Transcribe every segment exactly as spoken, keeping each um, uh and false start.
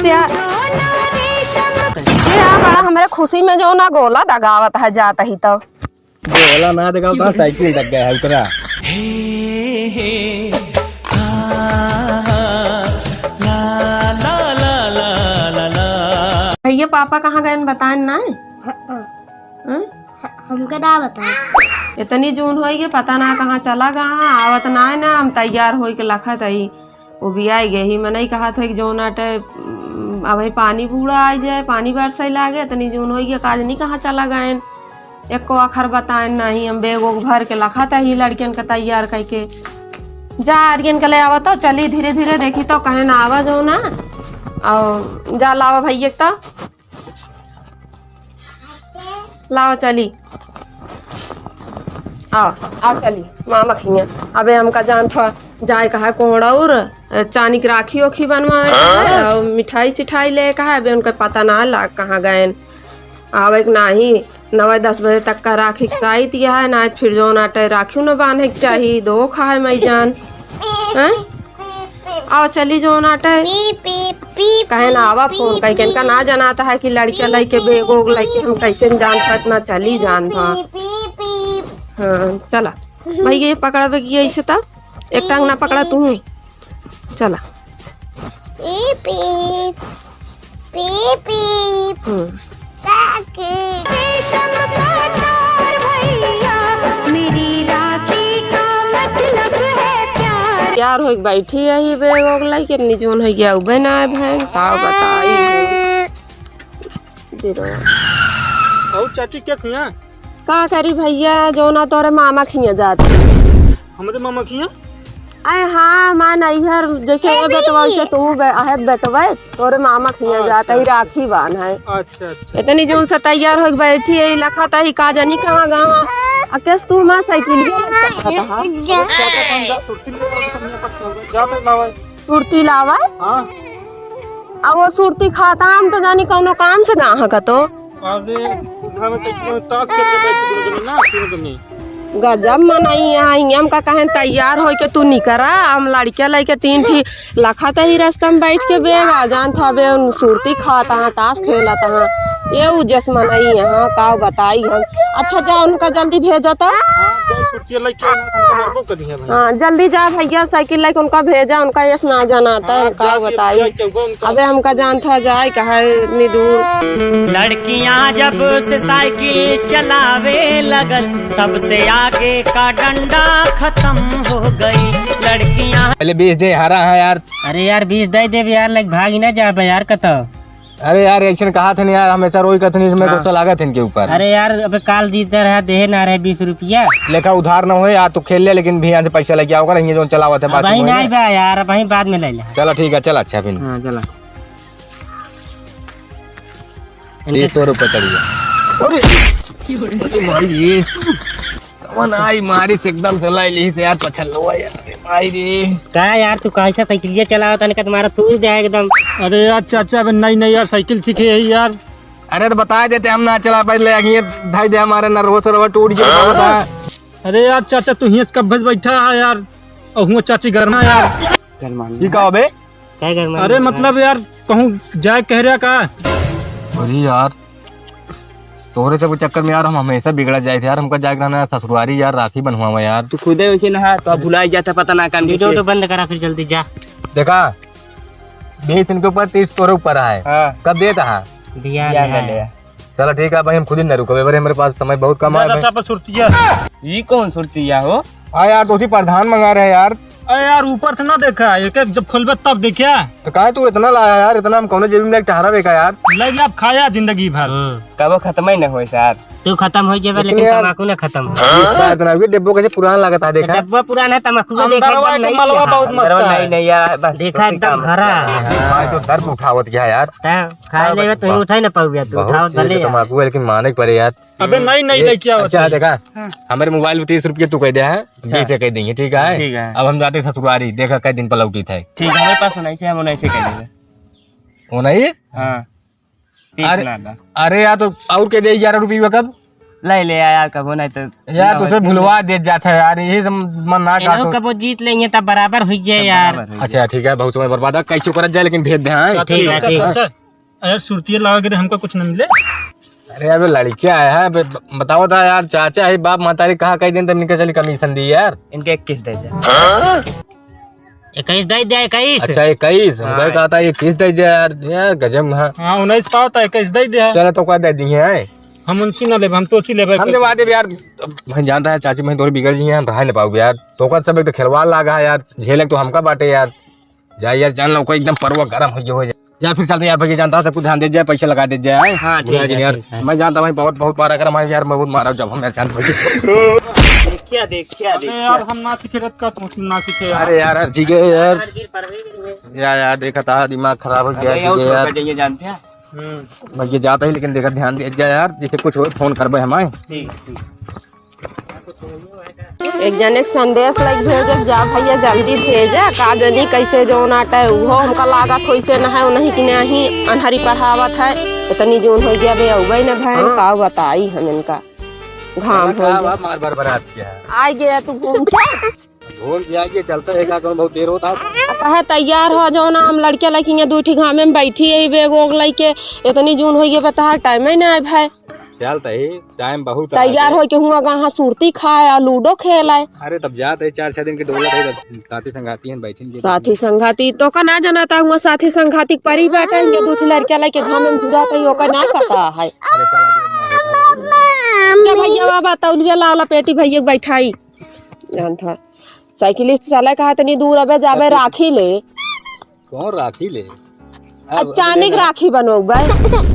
यार, ये यार बड़ा हमरे खुशी में जौन गोला दगावत है जात ही तो। गोला ना दगावत है, साइकिल दग गया है, उतरा। भैया, पापा कहाँ गए बताए ना? हाँ? ह-, हमका ना बताए। इतनी जून होई के पता ना कहाँ चला गया, आवत ना है ना, हम तैयार होई के लखत हई। वो भी आई गई ही, मनई कहत है कि जौन आटे, उम, अबही पानी बूढ़ा आई जाए, पानी बरसै लागे, इतनी जून होई के काज नहीं कहाँ चला गए। एको अखर बताए नहीं, हम बैग उग भर के लखत ही लड़कियन के तैयार करके। जा आर्यन के ले आवा तो चली धीरे धीरे, देखी तो कहे ना आवा जो ना। और जा लावा भैया के तो। लाओ चली। आओ, आओ चली, मामा खिया। अबे हमका जान था, जाए कहा कोहड़ा और चानी की राखी ओखी बनवावे के है, और मिठाई सिठाई ले कहा, अबे उनका पता ना लाग कहाँ गए। आवे के नाही, नौ दस बजे तक का राखी के साइत यह है, ना फिर जौन आटे राखी न बांधे के चाही, दो खाए मई जान। हैं? आओ चली जौन आटे। पी, पी, पी, कहे ना आवा पी, फोन कई, पी, इनका ना जनाता है कि लड़किया पी, लइके पी, बैग उग लइके हम कैसे न जान पात ना चली जान था। पी, पी, पी। हाँ, चला। भाई ये पकड़ा बैग ये ऐसे था, एक टांग ना पकड़ा तू। चला। पी, पी, पी, पी। हम्म। ताकि रेशम का तार भैया, मेरी राखी का मतलब है प्यार। तैयार होइके बैठी है ही बैग उग लइके, इतनी जून होइ गया, उबे ना आए भैन, का बताई। जीरो। और चाची क्या किया? का करी भैया, जो ना तोरे मामा खिया जात। हमरे मामा खिया? अरे हाँ, हमार नैहर जैसे वो बेटवा, वैसे तू बे-, अहत बेटवा, तोरे मामा खिया जात ही, अच्छा। राखी बांध है। अच्छा, अच्छा। इतनी जून से तैयार होइके बैठी है, लखत ही का जानी कहाँ गवा। आ केस तू हमार साइकिल ही लटकत हा। अरे चाचा, तो हम जा सुरती ले आवे, हम यहाँ पर सो गए। जा तो लावे। सुरती लावे? हाँ। आ वो सुरती खाता, हम तो जानी कौनो काम से गवा हा का तो। अरे, उठा में तो इतना ताश करके बैठ गए ना, तीनों जने। गजब मनई है, हमका कहेन तैयार होइके तू निकरा, हम लड़के लइके तीन ठी लखत ही रस्ता में बैठ के बैग आ जान था, बे उन सुरती खात हा, ताश खेलत हा। ये उजस मनई है, हाँ, का बताई हम। अच्छा जा उनका जल्दी भेजा तो। हाँ, जा सुरती लइके आ, उनका मरबो कर दिया भाई। हाँ, जल्दी जा भैया, साइकिल लइके उनका भेजा, उनका यस ना जनाता है, हाँ, हम का जा के बताई। भेजा के उनको अबे हमका जान था जाए कहा इतनी दूर। लड़कियां जब से साइकिल चलावे लगल, तब से आगे का डंडा खत्म हो गई। लड़कियां पहले बीस दे, हारा है यार। अरे यार, बीस दे देब यार, लाइक भाग ही ना जाबे यार, कतो। अरे यार, ऐसन कहा थे नहीं यार, हमेशा रोई कथनी इसमें हाँ। गुस्सा लागत है इनके ऊपर। अरे यार, अबे काल जीते रहा, देहे ना रहे बीस रुपया। लेखा उधार ना होए, आज तो खेल ले, लेकिन भी यहाँ से पैसा लेके आओ कर, ये जो चलावत है, अब बात वही नहीं नहीं है। बा यार, अब वही बाद में ले ले। चला ठीक है, चल अच्छा फिर। हाँ, चला। ये तो रुपये चढ़िया। अरे, अरे भाई, ये कौन आई मारी से एकदम से लाई ली से यार, पछल लो यार, अरे भाई रे। का यार, तू कैसा साइकिलिया चलावा तने का तुम्हारा तू दे एकदम। अरे यार चाचा, अबे नई नई यार साइकिल सीखे है यार। अरे तो बता देते, हम ना चला पाए, ले आगे धाई दे हमारे नर्वस रवा टूट गया, बता। अरे यार चाचा, तू हियस कब से बैठा है यार, और हुआ चाची गरमा यार। गरमा ये का बे? क्या गरमा? अरे मतलब यार, कहूँ जाए कह रहा का? अरे यार, तोहरे सब चक्कर में यार हम हमेशा बिगड़ा जाए थे यार, हमका जाए रहना ससुरारी यार, राखी बनवावा यार। तू खुदे वैसे नहा तो अब भुला जाता, पता ना काम वीडियो कैसे। तो बंद करा फिर जल्दी जा। देखा, बीस इनके ऊपर, तीस तोरे ऊपर है। हाँ। कब देता है? बियाह बियाह में में है। ले। चलो ठीक है भाई, हम खुद ही ना रुकबे, बरे हमारे पास समय बहुत कम है भाई। पर सुरतिया। ई कौन सुरतिया हो? हाँ यार, तो उसी प्रधान मंगा रहे हैं यार। अरे यार, ऊपर से ना देखा, एक एक जब खोलबे तब देखा। तो काहे तू इतना लाया यार, इतना हम कौनो जेबी में लेके टहरा बेका यार। ले ले, अब खाया जिंदगी भर। हम्म। कबो खत्म ही न होए सार। तू खत्म हो जाबे, लेकिन लेकिन यार, तमाकू ना खत्म हो। इतना, इतना भी डिब्बो कैसे पुराना लगता है, देखा? डब्बा पुराना है, तमाकू का देखा अंदरवा एकदम के नई मलवा है। बहुत मस्त अंदरवा है। नई, नई यार, बस देखा उसी एकदम काम भरा। है। भाई तो दर उठावत गया यार। तो खाए का लेबे, तू बताऊं? उठाई ना पाउबे, तू बहुत उठावत चीज भले तो यार। तमाकू है, लेकिन माने के पड़े यार। अबे नई, नई ये, लड़किया अच्छा, होती है। देखा, हाँ। हमारे मोबाइल पे तीस रुपये तू कह दे, हाँ? अच्छा। बीस कह देंगे, ठीक है? ठीक है। अब हम जाते ससुरारी, देखा कै दिन पर लौटी थे। ठीक है, हमारे पास उन्नीस है, हम उन्नीस कह देंगे। उन्नीस? हाँ। तीस अरे, ना ला। अरे यार, तो और कह दे ग्यारह रुपये कब? ले ले यार, कबो नहीं तो यार, ना तो उसमें होई, भुलवा दे जात है यार, यही से मन ना इन्हों काटो। कबो जीत लेंगे तब बराबर हुई जाए तब यार। बराबर हुई अच्छा, जाए। ठीक है, बहुत समय बर्बाद है, कैसे करत जाए, लेकिन भेज दे, हाँ। ठीक है, ठीक है। चाचा, अगर सुरतिया लावा के हमका कुछ न मिले। अरे, अबे लड़किया है, अबे ब-, बताओ था यार, चाचा है, बाप महतारी कहाँ कई दिन तक निकल चली कमीशन दी यार। इनके इक्कीस दे दे। इक्कीस दे दे, इक्कीस। अच्छा, इक्कीस? हम हाँ। कहे कहा था, इक्कीस दे दे यार, यार गजब, हाँ। हाँ, उन्नीस पाओ था, इक्कीस दे दे। चलो, तो का दे दी है? हम उनसे ना लेबे, हम तो उसी लेबे। हम जब आते यार, भाई जानता है चाची, मैं थोड़ी बिगड़ जी हैं, हम रहा नहीं पाऊँ यार। तो का सब एक तो खिलवाड़ लागा है यार, झेलक तो हमका बाटे यार। जा यार, जान लो, कोई एकदम परवा गरम हो गया हो जा। यार, फिर चलते यार, भैया जानता है, सब कुछ ध्यान दे जाए, पैसा लगा दे जाए, हैं? हाँ, ठीक बुला है, जी यार। ठीक है। मैं जानता हूँ, बहुत, बहुत मारा गरम है यार, मैं बहुत मारा जब हम यार जानता हूँ। देखिया, देखिया, अरे देखिया। यार, हम ना सीखे रत का, तुम ना सीखे यार। अरे यार, ठीक है यार। यार, यार, देखा था, दिमाग खराब हो गया, अबे, ठीक है यार। जाइए, जानते हैं। हम्म। मैं ये जाता ही, लेकिन देखा, ध्यान दिया जाए यार, जैसे कुछ हो, फोन करबे हमारे। ठीक, ठीक। एक जने के संदेश लाइक भेजे, जा भैया जल्दी भेजा, का जनी कैसे जौन आटा है, उहो हमका लागत होइसे न है, उन्हीं की नहीं अन्हरी पढ़ावत है, इतनी जून हो गया बे, अउबे न भैन, हाँ। का बताई हम इनका, घाम हो गया। मार भर बरात क्या है? आ गया तू घूम के। घूम के आइए, चलते हैं, का कहूँ, बहुत देर होता है। कहे तैयार हो, जौन हम लड़के लड़कियाँ दू ठी घामे में बैठी है, बैग वैग लइके, इतनी जून हो गया, बता, टाइम ही ना आए भाई। चल तही, टाइम बहुत है तैयार आगे। होइके हुआ कहाँ सुरती खाए और लूडो खेलाए। अरे तब जात है, चार छह दिन के डोला है, तब साथी संगाती हैं, बैठेंगे। साथी संगाती तो का ना जाना था, हुआ साथी संगाती के परी बैठे हैं, ये दू ठी लड़कियां लेके घाम में जुड़ा था, ओका ना पता है। अरे चल, अभी ना होता है। जा भैया बाबा तौलिया लाला पेटी भैया के बैठाई। जान था। साइकिलिस्ट चले कहा तनी दूर अबे जाबे अच्छा। राखी ले। कौन राखी ले? अब अब चांदी के राखी बनवाऊ बे।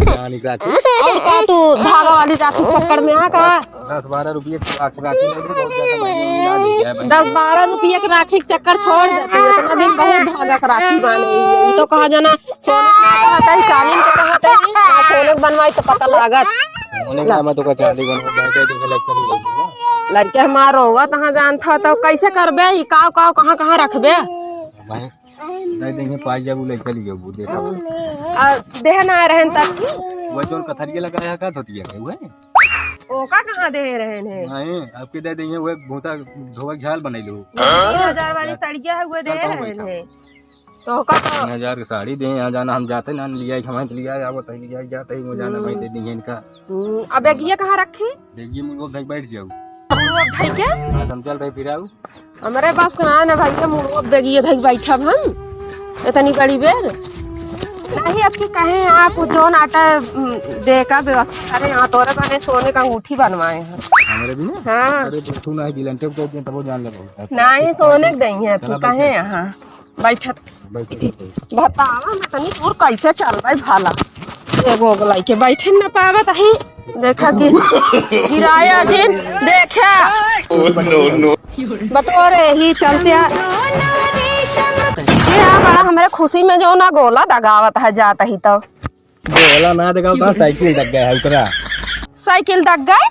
चांदी के राखी। और का तू धागा वाली राखी के चक्कर में आ का? दस बारह रुपये की राखी, राखी ले ली, बहुत ज्यादा महंगी होगी, ना ले जाए भाई। दस बारह रुपये के राखी के चक्कर छोड़ देते हैं। इतना दिन बहुत धागा के राखी बांधे हुए। ये तो कहा जाना सोने के ना कहा था, चांदी के कहा था, ना सोने के बनवाई तो पता लागत। सोने का मैं तो कहा चांदी बनवा, बैठे तो गलत कर ही लेगी ना। लड़के हमार रोवा तहाँ जानता तो कैसे करबे? ई काव काव कहाँ कहाँ रखबे? भाई, दे देंगे, पाई जाबू, ले चली जाबू, देखा। आ, देह ना रहन तब की? वो जोन कथरिया लगाया का धोतिया के, वो है? ओका कहाँ दे रहन है? नहीं, आपके दे देंगे, वो भूता धोवक झाल बनाई लो। तीन हजार वाली सड़िया है, वो दे रहन है। तो ओका तो तीन हजार के साड़ी दे, यहाँ जाना हम जाते ना, लिया ही हमारे लिया, या वो तही लिया ही जाते ही, वो जाना भाई दे देंगे इनका। हम्म, अब एक ये कहाँ रखी? देखिए, मुड़वा भाई बैठ जाऊ। मुड़वा भाई के? हाँ, हम चल रहे फिर आऊ। हमरे बस के ना, ना भाई के मुड़वा बैग ये धई बैठब हम। इतनी बड़ी बैग। नहीं, अब की कहें आप जौन आटा, उम, दे का व्यवस्था करें, यहाँ तोरे बने सोने का अंगूठी बनवाए हैं। हमरे भी ना? हाँ। अरे, बैठू ना, गिलंटे को दे, तब वो जान ले बहुत। नहीं, सोने के देंगे, चला तू कहें बैठा। यहाँ। बैठत। बैठ, बैठ, बैठ। बतावा, मैं तनी दूर कैसे चलबै भाला? एगो ओगलाई के बैठे न पावत ही। देखा कि गिराया जिन, देखा। Oh, no, no। बटोरे ही चलते आ। ये आ बड़ा हमरे खुशी में जो ना गोला दगावत है जात ही तो। गोला ना दगावत, साइकिल दग गया है उतरा। साइकिल दग गए?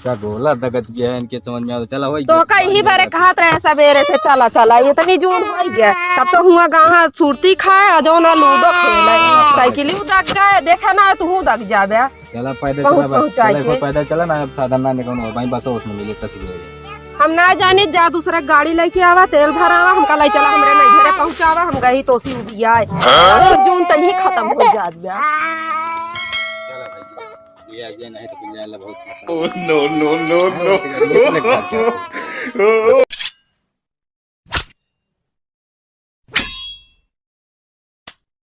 का गोला दगत गया है, इनके समझ में आवत। चला, होई तो गया। का यही बारे कहत रहे सबेरे से, "चला, चला, इतनी जून होई गया।" तब तो हुआ गाहा सुरती खाए, आ जो ना लूडो खेले। साइकिल ही दग गए, देखा ना, तू दग जाबे। चला, पैदल बहुत चला, पहुँचाई चला, के। पैदल चला ना, अब साधन ना निकलनो, वहीं बस उसमें मिले, कथी हो जाए। हम ना जाने, जा दूसरा गाड़ी लेके आवा, तेल भरावा, हमका ले चला, हमरे नहीं घरे पहुँचावा, हम गई तो सी उबियाए। अब तो जून तक ही खत्म हो जात बा। चला भाई। ये आ गया, नहीं तो पिल्ला वाला बहुत खतरनाक। Oh, no, no, no, no।